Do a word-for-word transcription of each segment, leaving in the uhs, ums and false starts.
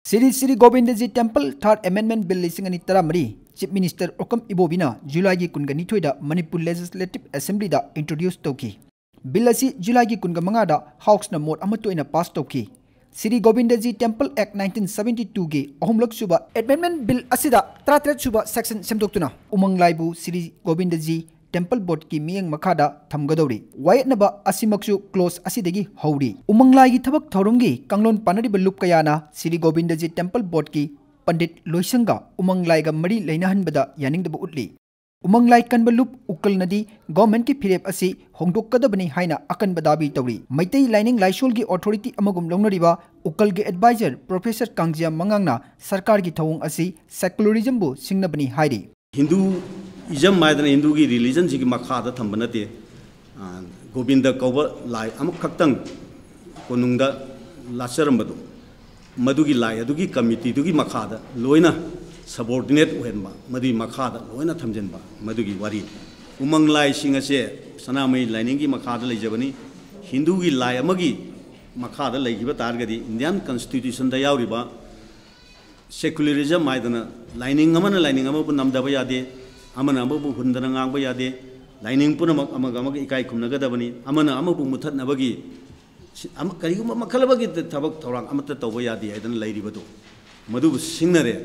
Shri Shri Govindaji temple ꯊꯥꯔꯠ amendment bill ꯂꯤꯁꯤꯡ ꯑꯅꯤ ꯇꯔꯥꯃꯔꯤ ꯆꯤꯐ ꯃꯤꯅꯤꯁꯇꯔ ꯑꯣꯀꯝ ꯏꯕꯣꯕꯤꯅ ꯖꯨꯂꯥꯏꯒꯤ ꯀꯨꯟꯒ ꯅꯤꯊꯣꯏꯗ ꯃꯅꯤꯄꯨꯔ ꯂꯦꯖꯤꯁꯂꯦꯇꯤꯚ ꯑꯦꯁꯦꯝꯕ꯭ꯂꯤꯗ ꯏꯟꯇ꯭ꯔꯣꯗ꯭ꯌꯨꯁ ꯇꯧꯈꯤ꯫ ꯕꯤꯜ ꯑꯁꯤ ꯖꯨꯂꯥꯏꯒꯤ ꯀꯨꯟꯒ ꯃꯉꯥꯗ ꯍꯥꯎꯁꯅ ꯃꯣꯠ ꯑꯃꯠꯇ ꯑꯣꯏꯅ ꯄꯥꯁ ꯇꯧꯈꯤ꯫ ꯁ꯭ꯔꯤ ꯒꯣꯕꯤꯟꯗꯖꯤ ꯇꯦꯝꯄꯜ ꯑꯦꯛ ꯅꯥꯏꯟꯇꯤꯟ ꯁꯚꯦꯟꯇꯤ ꯇꯨꯒꯤ ꯑꯍꯨꯝꯂꯛ ꯁꯨꯕ ꯑꯦꯃꯦꯟꯗꯃꯦꯟꯠ ꯕꯤꯜ ꯑꯁꯤꯗ ꯇꯔꯥꯇꯔꯦꯠ ꯁꯨꯕ ꯁꯦꯛꯁꯟ ꯁꯦꯝꯗꯣꯛꯇꯨꯅ ꯎꯃꯪ ꯂꯥꯏꯕꯨ ꯁ꯭ꯔꯤ ꯒꯣꯕꯤꯟꯗꯖꯤ ꯇꯦꯝꯄꯜ ꯕꯣꯔꯗꯀꯤ ꯃꯤꯠꯌꯦꯡ ꯃꯈꯥꯗ ꯊꯝꯒꯗꯧꯔꯤ꯫ ꯋꯥꯌꯦꯠꯅꯕ ꯑꯁꯤꯃꯛꯁꯨ ꯀ꯭ꯂꯣꯖ ꯑꯁꯤꯗꯒꯤ ꯍꯧꯔꯤ꯫ ꯎꯃꯪ ꯂꯥꯏꯒꯤ ꯊꯕꯛ ꯊꯧꯔꯝꯒꯤ ꯀꯥꯡꯂꯣꯟ ꯄꯥꯟꯅꯔꯤꯕ ꯂꯨꯞ ꯀꯌꯥꯅ ꯁ꯭ꯔꯤ ꯒꯣꯕꯤꯟꯗꯖꯤ ꯇꯦꯝꯄꯜ ꯕꯣꯔꯗꯀꯤ ꯄꯟꯗꯤꯠ ꯂꯣꯏꯁꯪꯒ ꯎꯃꯪ ꯂꯥꯏꯒ ꯃꯔꯤ ꯂꯩꯅꯍꯟꯕꯗ ꯌꯥꯅꯤꯡꯗꯕ ꯎꯠꯂꯤ꯫ ꯎꯃꯪ ꯂꯥꯏ ꯀꯟꯕ ꯂꯨꯞ ꯎꯀꯜꯅꯗꯤ ꯒꯚꯔꯟꯃꯦꯟꯠꯀꯤ ꯐꯤꯔꯦꯞ ꯑꯁꯤ ꯍꯣꯡꯗꯣꯛꯀꯗꯕꯅꯤ ꯍꯥꯏꯅ ꯑꯀꯟꯕ ꯗꯥꯕꯤ ꯇꯧꯔꯤ꯫ ꯃꯩꯇꯩ ꯂꯥꯏꯅꯤꯡ ꯂꯥꯏꯁꯣꯜꯒꯤ ꯑꯣꯊꯣꯔꯤꯇꯤ ꯑꯃꯒꯨꯝ ꯂꯧꯅꯔꯤꯕ ꯎꯀꯜꯒꯤ ꯑꯦꯗꯚꯥꯏꯖꯔ ꯄ꯭ꯔꯣꯐꯦꯁꯔ ꯀꯥꯡꯖꯤꯌꯥ ꯃꯉꯥꯡꯅ ꯁꯔꯀꯥꯔꯒꯤ ꯊꯧꯑꯣꯡ ꯑꯁꯤ ꯁꯦꯀꯨꯂꯔꯤꯖꯝꯕꯨ ꯁꯤꯡꯅꯕꯅꯤ ꯍꯥꯏꯔꯤ꯫ ꯍꯤꯟꯗꯨꯏꯖꯝ ꯍꯥꯏꯗꯅ ꯍꯤꯟꯗꯨꯒꯤ ꯔꯤꯂꯤꯖꯟꯁꯤꯒꯤ ꯃꯈꯥꯗ ꯊꯝꯕ ꯅꯠꯇꯦ꯫ ꯑ, ꯒꯣꯕꯤꯟꯗ ꯀꯧꯕ ꯂꯥꯏ ꯑꯃꯈꯛꯇꯪ ꯀꯣꯅꯨꯡꯗ ꯂꯥꯠꯆꯔꯝꯕꯗꯣ, ꯃꯗꯨꯒꯤ ꯂꯥꯏ ꯑꯗꯨꯒꯤ ꯀꯃꯤꯇꯤꯗꯨꯒꯤ ꯃꯈꯥꯗ ꯂꯣꯏꯅ ꯁꯕꯑꯣꯔꯗꯤꯅꯦꯠ ꯑꯣꯏꯍꯟꯕ, ꯃꯗꯨꯒꯤ ꯃꯈꯥꯗ ꯂꯣꯏꯅ ꯊꯝꯖꯤꯟꯕ, ꯃꯗꯨꯒꯤ ꯋꯥꯔꯤꯅꯤ꯫ ꯎꯃꯪ ꯂꯥꯏꯁꯤꯡ ꯑꯁꯦ ꯁꯅꯥꯃꯍꯤ ꯂꯥꯏꯅꯤꯡꯒꯤ ꯃꯈꯥꯗ ꯂꯩꯖꯕꯅꯤ꯫ ꯍꯤꯟꯗꯨꯒꯤ ꯂꯥꯏ ꯑꯃꯒꯤ ꯃꯈꯥꯗ ꯂꯩꯈꯤꯕ ꯇꯥꯔꯒꯗꯤ ꯏꯟꯗꯤꯌꯥꯟ ꯀꯟꯁꯇꯤꯇ꯭ꯌꯨꯁꯟꯗ ꯌꯥꯎꯔꯤꯕ ꯁꯦꯀꯨꯂꯔꯤꯖꯝ ꯍꯥꯏꯗꯅ ꯂꯥꯏꯅꯤꯡ ꯑꯃꯅ ꯂꯥꯏꯅꯤꯡ ꯑꯃꯕꯨ ꯅꯝꯗꯕ ꯌꯥꯗꯦ, ꯑꯃꯅ ꯑꯃꯕꯨ ꯍꯨꯟꯗꯅ ꯉꯥꯡꯕ ꯌꯥꯗꯦ, ꯂꯥꯏꯅꯤꯡ ꯄꯨꯝꯅꯃꯛ ꯑꯃꯒ ꯑꯃꯒ ꯏꯀꯥꯏ ꯈꯨꯝꯅꯒꯗꯕꯅꯤ, ꯑꯃꯅ ꯑꯃꯕꯨ ꯃꯨꯊꯠꯅꯕꯒꯤ ꯁꯤ-, ꯑꯃ-, ꯀꯔꯤꯒꯨꯝꯕ ꯃꯈꯜ ꯑꯃꯒꯤ ꯊꯕꯛ ꯊꯧꯔꯥꯡ ꯑꯃꯠꯇ ꯇꯧꯕ ꯌꯥꯗꯦ ꯍꯥꯏꯗꯅ ꯂꯩꯔꯤꯕꯗꯨ ꯃꯗꯨꯕꯨ ꯁꯤꯡꯅꯔꯦ꯫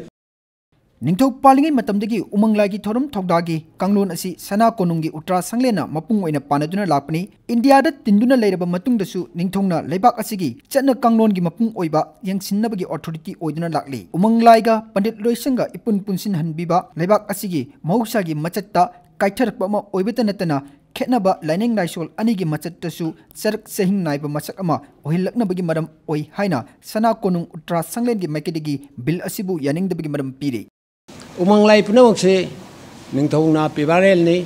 ꯅꯤꯡꯊꯧ ꯄꯥꯜꯂꯤꯉꯩ ꯃꯇꯝꯗꯒꯤ ꯎꯃꯪ ꯂꯥꯏꯒꯤ ꯊꯧꯔꯝ ꯊꯧꯗꯥꯒꯤ ꯀꯥꯡꯂꯣꯟ ꯑꯁꯤ ꯁꯅꯥ ꯀꯣꯅꯨꯡꯒꯤ ꯎꯇ꯭ꯔꯥ ꯁꯪꯂꯦꯟꯅ ꯃꯄꯨꯡ ꯑꯣꯏꯅ ꯄꯥꯟꯅꯗꯨꯅ ꯂꯥꯛꯄꯅꯤ꯫ ꯏꯟꯗꯤꯌꯥꯗ ꯇꯤꯟꯗꯨꯅ ꯂꯩꯔꯕ ꯃꯇꯨꯡꯗꯁꯨ ꯅꯤꯡꯊꯧꯅ ꯂꯩꯕꯥꯛ ꯑꯁꯤꯒꯤ ꯆꯠꯅ ꯀꯥꯡꯂꯣꯟꯒꯤ ꯃꯄꯨꯡ ꯑꯣꯏꯕ ꯌꯦꯡꯁꯤꯟꯅꯕꯒꯤ ꯑꯣꯊꯣꯔꯤꯇꯤ ꯑꯣꯏꯗꯨꯅ ꯂꯥꯛꯂꯤ꯫ ꯎꯃꯪ ꯂꯥꯏꯒ ꯄꯟꯗꯤꯠ ꯂꯣꯏꯁꯪꯒ ꯏꯄꯨꯟ ꯄꯨꯟꯁꯤꯟꯍꯟꯕꯤꯕ ꯂꯩꯕꯥꯛ ꯑꯁꯤꯒꯤ ꯃꯍꯧꯁꯥꯒꯤ ꯃꯆꯠꯇ ꯀꯥꯏꯊꯔꯛꯄ ꯑꯃ ꯑꯣꯏꯕꯇ ꯅꯠꯇꯅ ꯈꯦꯠꯅꯕ ꯂꯥꯏꯅꯤꯡ ꯂꯥꯏꯁꯣꯜ ꯑꯅꯤꯒꯤ ꯃꯆꯠꯇꯁꯨ ꯆꯔꯛ ꯆꯍꯤꯡ ꯅꯥꯏꯕ ꯃꯁꯛ ꯑꯃ ꯑꯣꯏꯍꯜꯂꯛꯅꯕꯒꯤ ꯃꯔꯝ ꯑꯣꯏ ꯍꯥꯏꯅ ꯁꯅꯥ ꯀꯣꯅꯨꯡ ꯎꯇ꯭ꯔꯥ ꯁꯪꯂꯦꯟꯒꯤ ꯃꯥꯏꯀꯩꯗꯒꯤ ꯕꯤꯜ ꯑꯁꯤꯕꯨ ꯌꯥꯅꯤꯡꯗꯕꯒꯤ ꯃꯔꯝ ꯄꯤꯔꯤ꯫ ꯎꯃꯪ ꯂꯥꯏ ꯄꯨꯝꯅꯃꯛꯁꯦ ꯅꯤꯡꯊꯧꯅ ꯄꯤꯕꯥꯔꯦꯜꯅꯤ꯫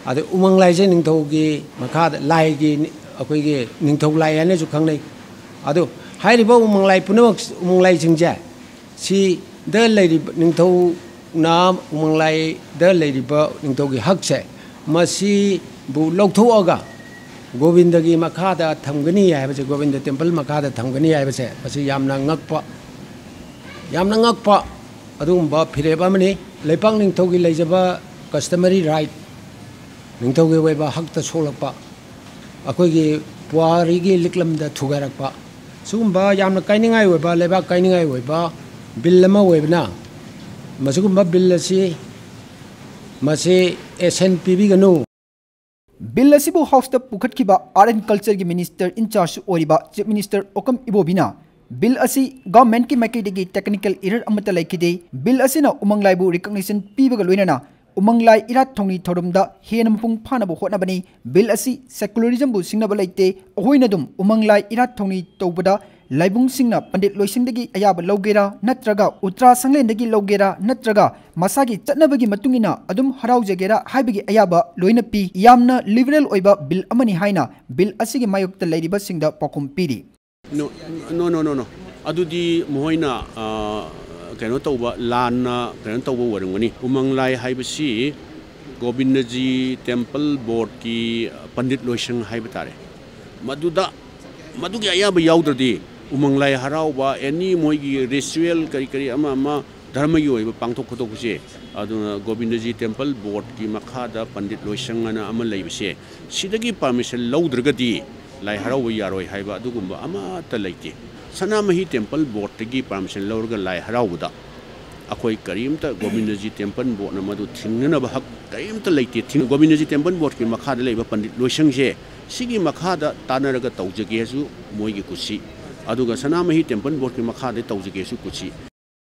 ꯑꯗ ꯎꯃꯪ ꯂꯥꯏꯁꯦ ꯅꯤꯡꯊꯧꯒꯤ ꯃꯈꯥꯗ, ꯂꯥꯏꯒꯤ, ꯑꯩꯈꯣꯏꯒꯤ ꯅꯤꯡꯊꯧ ꯂꯥꯏ ꯍꯥꯏꯅꯁꯨ ꯈꯪꯅꯩ꯫ ꯑꯗꯣ ꯍꯥꯏꯔꯤꯕ ꯎꯃꯪ ꯂꯥꯏ ꯄꯨꯝꯅꯃꯛ, ꯎꯃꯪ ꯂꯥꯏꯁꯤꯡꯁꯦ ꯁꯤꯗ ꯂꯩꯔꯤꯕ ꯅꯤꯡꯊꯧꯅ ꯎꯃꯪ ꯂꯥꯏꯗ ꯂꯩꯔꯤꯕ ꯅꯤꯡꯊꯧꯒꯤ ꯍꯛꯁꯦ ꯃꯁꯤꯕꯨ ꯂꯧꯊꯣꯛꯑꯒ ꯒꯣꯕꯤꯟꯗꯒꯤ ꯃꯈꯥꯗ ꯊꯝꯒꯅꯤ ꯍꯥꯏꯕꯁꯦ, ꯒꯣꯕꯤꯟꯗ ꯇꯦꯝꯄꯜ ꯃꯈꯥꯗ ꯊꯝꯒꯅꯤ ꯍꯥꯏꯕꯁꯦ ꯃꯁꯤ ꯌꯥꯝꯅ ꯉꯛꯄ ꯌꯥꯝꯅ ꯉꯛꯄ ꯑꯗꯨꯒꯨꯝꯕ ꯐꯤꯔꯦꯞ ꯑꯃꯅꯤ꯫ ꯂꯩꯄꯥꯛ ꯅꯤꯡꯊꯧꯒꯤ ꯂꯩꯖꯕ customary right, ꯅꯤꯡꯊꯧꯒꯤ ꯑꯣꯏꯕ ꯍꯛꯇ ꯁꯣꯛꯂꯛꯄ, ꯑꯩꯈꯣꯏꯒꯤ ꯄꯨꯋꯥꯔꯤꯒꯤ ꯂꯤꯛꯂꯝꯗ ꯊꯨꯒꯥꯏꯔꯛꯄ, ꯁꯤꯒꯨꯝꯕ ꯌꯥꯝꯅ ꯀꯥꯏꯅꯤꯡꯉꯥꯏ ꯑꯣꯏꯕ, ꯂꯩꯕꯥꯛ ꯀꯥꯏꯅꯤꯡꯉꯥꯏ ꯑꯣꯏꯕ ꯕꯤꯜ ꯑꯃ ꯑꯣꯏꯕꯅ, ꯃꯁꯤꯒꯨꯝꯕ ꯕꯤꯜ ꯑꯁꯤ, ꯃꯁꯤ ꯑꯦꯁꯦꯟ ꯄꯤꯕꯤꯒꯅꯨ꯫ ꯕꯤꯜ ꯑꯁꯤꯕꯨ ꯍꯥꯎꯁꯇ ꯄꯨꯈꯠꯈꯤꯕ Art and Cultureꯒꯤ minister in charge ꯑꯣꯏꯔꯤꯕ Chief Minister ꯑꯣꯀꯝ ꯏꯕꯣꯕꯤꯅ ꯕꯤꯜ ꯑꯁꯤ ꯒꯚꯔꯟꯃꯦꯟꯠꯀꯤ ꯃꯥꯏꯀꯩꯗꯒꯤ technical error ꯑꯃꯠꯇ ꯂꯩꯈꯤꯗꯦ꯫ ꯕꯤꯜ ꯑꯁꯤꯅ ꯎꯃꯪ ꯂꯥꯏꯕꯨ recognition ꯄꯤꯕꯒ ꯂꯣꯏꯅꯅ ꯎꯃꯪ ꯂꯥꯏ ꯏꯔꯥꯠ ꯊꯧꯅꯤ ꯊꯧꯔꯝꯗ ꯍꯦꯟꯅ ꯃꯄꯨꯡ ꯐꯥꯅꯕ ꯍꯣꯠꯅꯕꯅꯤ꯫ ꯕꯤꯜ ꯑꯁꯤ secularismꯕꯨ ꯁꯤꯡꯅꯕ ꯂꯩꯇꯦ꯫ ꯑꯩꯈꯣꯏꯅ ꯑꯗꯨꯝ ꯎꯃꯪ ꯂꯥꯏ ꯏꯔꯥꯠ ꯊꯧꯅꯤ ꯇꯧꯕꯗ ꯂꯥꯏꯕꯨꯡꯁꯤꯡꯅ ꯄꯟꯗꯤꯠ ꯂꯣꯏꯁꯪꯗꯒꯤ ꯑꯌꯥꯕ ꯂꯧꯒꯦꯔꯥ, ꯅꯠꯇ꯭ꯔꯒ ꯎꯇ꯭ꯔꯥ ꯁꯪꯂꯦꯟꯗꯒꯤ ꯂꯧꯒꯦꯔꯥ, ꯅꯠꯇ꯭ꯔꯒ ꯃꯁꯥꯒꯤ ꯆꯠꯅꯕꯒꯤ ꯃꯇꯨꯡ ꯏꯟꯅ ꯑꯗꯨꯝ ꯍꯔꯥꯎꯖꯒꯦꯔꯥ ꯍꯥꯏꯕꯒꯤ ꯑꯌꯥꯕ ꯂꯣꯏꯅ ꯄꯤ꯫ ꯌꯥꯝꯅ liberal ꯑꯣꯏꯕ ꯕꯤꯜ ꯑꯃꯅꯤ ꯍꯥꯏꯅ ꯕꯤꯜ ꯑꯁꯤꯒꯤ ꯃꯥꯌꯣꯛꯇ ꯂꯩꯔꯤꯕꯁꯤꯡꯗ ꯄꯥꯎꯈꯨꯝ ꯄꯤꯔꯤ꯫ No, no, no, no, no. ꯑꯗꯨꯗꯤ ꯃꯈꯣꯏꯅ, ꯑ, ꯀꯩꯅꯣ ꯇꯧꯕ, ꯂꯥꯟꯅ ꯀꯩꯅꯣ ꯇꯧꯕ ꯑꯣꯏꯔꯝꯒꯅꯤ꯫ ꯎꯃꯪ ꯂꯥꯏ ꯍꯥꯏꯕꯁꯤ ꯒꯣꯕꯤꯟꯗꯖꯤ temple boardꯀꯤ ꯄꯟꯗꯤꯠ ꯂꯣꯏꯁꯪ ꯍꯥꯏꯕ ꯇꯥꯔꯦ꯫ ꯃꯗꯨꯗ, ꯃꯗꯨꯒꯤ ꯑꯌꯥꯕ ꯌꯥꯎꯗ꯭ꯔꯗꯤ ꯎꯃꯪ ꯂꯥꯏ ꯍꯔꯥꯎꯕ, any ꯃꯣꯏꯒꯤ ritual ꯀꯔꯤ ꯀꯔꯤ ꯑꯃ ꯑꯃ ꯙꯔꯃꯒꯤ ꯑꯣꯏꯕ ꯄꯥꯡꯊꯣꯛ ꯈꯣꯠꯇꯣꯛꯄꯁꯦ, ꯑꯗꯨꯅ ꯒꯣꯕꯤꯟꯗꯖꯤ temple boardꯀꯤ ꯃꯈꯥꯗ ꯄꯟꯗꯤꯠ ꯂꯣꯏꯁꯪ ꯑꯅ ꯑꯃ ꯂꯩꯕꯁꯦ, ꯁꯤꯗꯒꯤ permission ꯂꯧꯗ꯭ꯔꯒꯗꯤ ꯂꯥꯏ ꯍꯔꯥꯎꯕ ꯌꯥꯔꯣꯏ ꯍꯥꯏꯕ ꯑꯗꯨꯒꯨꯝꯕ ꯑꯃꯠꯇ ꯂꯩꯇꯦ꯫ ꯁꯅꯥꯃꯍꯤ temple boardꯇꯒꯤ permission ꯂꯧꯔꯒ ꯂꯥꯏ ꯍꯔꯥꯎꯕꯗ ꯑꯩꯈꯣꯏ ꯀꯔꯤꯝꯇ ꯒꯣꯕꯤꯟꯗꯖꯤ temple boardꯅ ꯃꯗꯨ ꯊꯤꯡꯅꯅꯕ ꯍꯛ ꯀꯔꯤꯝꯇ ꯂꯩꯇꯦ꯫ ꯊꯤꯡ-, ꯒꯣꯕꯤꯟꯗꯖꯤ temple boardꯀꯤ ꯃꯈꯥꯗ ꯂꯩꯕ ꯄꯟꯗꯤꯠ ꯂꯣꯏꯁꯪꯁꯦ, ꯁꯤꯒꯤ ꯃꯈꯥꯗ ꯇꯥꯟꯅꯔꯒ ꯇꯧꯖꯒꯦꯁꯨ ꯃꯣꯏꯒꯤ ꯀꯨꯁꯤ, ꯑꯗꯨꯒ ꯁꯅꯥꯃꯍꯤ temple boardꯀꯤ ꯃꯈꯥꯗ ꯇꯧꯖꯒꯦꯁꯨ ꯀꯨꯁꯤ꯫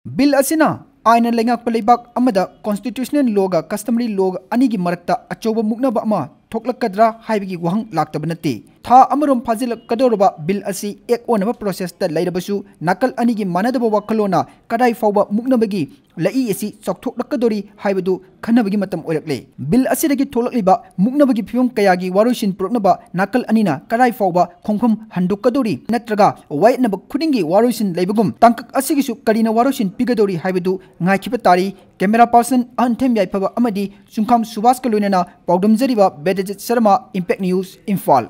ꯕꯤꯜ ꯑꯁꯤꯅ ꯑꯥꯏꯟꯅ ꯂꯩꯉꯥꯛꯄ ꯂꯩꯕꯥꯛ ꯑꯃꯗ constitutional lawꯒ customary law ꯑꯅꯤꯒꯤ ꯃꯔꯛꯇ ꯑꯆꯧꯕ ꯃꯨꯛꯅꯕ ꯑꯃ ꯊꯣꯛꯂꯛꯀꯗ꯭ꯔꯥ ꯍꯥꯏꯕꯒꯤ ꯋꯥꯍꯪ ꯂꯥꯛꯇꯕ ꯅꯠꯇꯦ꯫ ꯊꯥ ꯑꯃꯔꯣꯝ ꯐꯥꯖꯤꯜꯂꯛꯀꯗꯧꯔꯕ ꯕꯤꯜ ꯑꯁꯤ ꯑꯦꯛ ꯑꯣꯟꯅꯕ processꯇ ꯂꯩꯔꯕꯁꯨ, ꯅꯥꯀꯜ ꯑꯅꯤꯒꯤ ꯃꯥꯟꯅꯗꯕ ꯋꯥꯈꯜꯂꯣꯟꯅ ꯀꯗꯥꯏ ꯐꯥꯎꯕ ꯃꯨꯛꯅꯕꯒꯤ ꯂꯛꯏ ꯑꯁꯤ ꯆꯥꯎꯊꯣꯛꯂꯛꯀꯗꯧꯔꯤ ꯍꯥꯏꯕꯗꯨ ꯈꯟꯅꯕꯒꯤ ꯃꯇꯝ ꯑꯣꯏꯔꯛꯂꯦ꯫ ꯕꯤꯜ ꯑꯁꯤꯗꯒꯤ ꯊꯣꯛꯂꯛꯂꯤꯕ ꯃꯨꯛꯅꯕꯒꯤ ꯐꯤꯕꯝ ꯀꯌꯥꯒꯤ ꯋꯥꯔꯣꯏꯁꯤꯟ ꯄꯨꯔꯛꯅꯕ ꯅꯥꯀꯜ ꯑꯅꯤꯅ ꯀꯗꯥꯏ ꯐꯥꯎꯕ ꯈꯣꯡꯐꯝ ꯍꯟꯗꯣꯛꯀꯗꯧꯔꯤ, ꯅꯠꯇ꯭ꯔꯒ ꯋꯥꯌꯦꯠꯅꯕ ꯈꯨꯗꯤꯡꯒꯤ ꯋꯥꯔꯣꯏꯁꯤꯟ ꯂꯩꯕꯒꯨꯝ ꯇꯥꯡꯀꯛ ꯑꯁꯤꯒꯤꯁꯨ ꯀꯔꯤꯅ ꯋꯥꯔꯣꯏꯁꯤꯟ ꯄꯤꯒꯗꯧꯔꯤ ꯍꯥꯏꯕꯗꯨ ꯉꯥꯏꯈꯤꯕ ꯇꯥꯔꯤ꯫ Camera person ꯑꯍꯟꯊꯦꯝ ꯌꯥꯏꯐꯕ ꯑꯃꯗꯤ ꯆꯨꯡꯈꯥꯝ ꯁꯨꯕꯥꯁꯀ ꯂꯣꯏꯅꯅ ꯄꯥꯎꯗꯝꯖꯔꯤꯕ ꯕꯦꯗꯖꯤꯠ ꯁꯔꯃ, Impact News, ꯏꯝꯐꯥꯜ꯫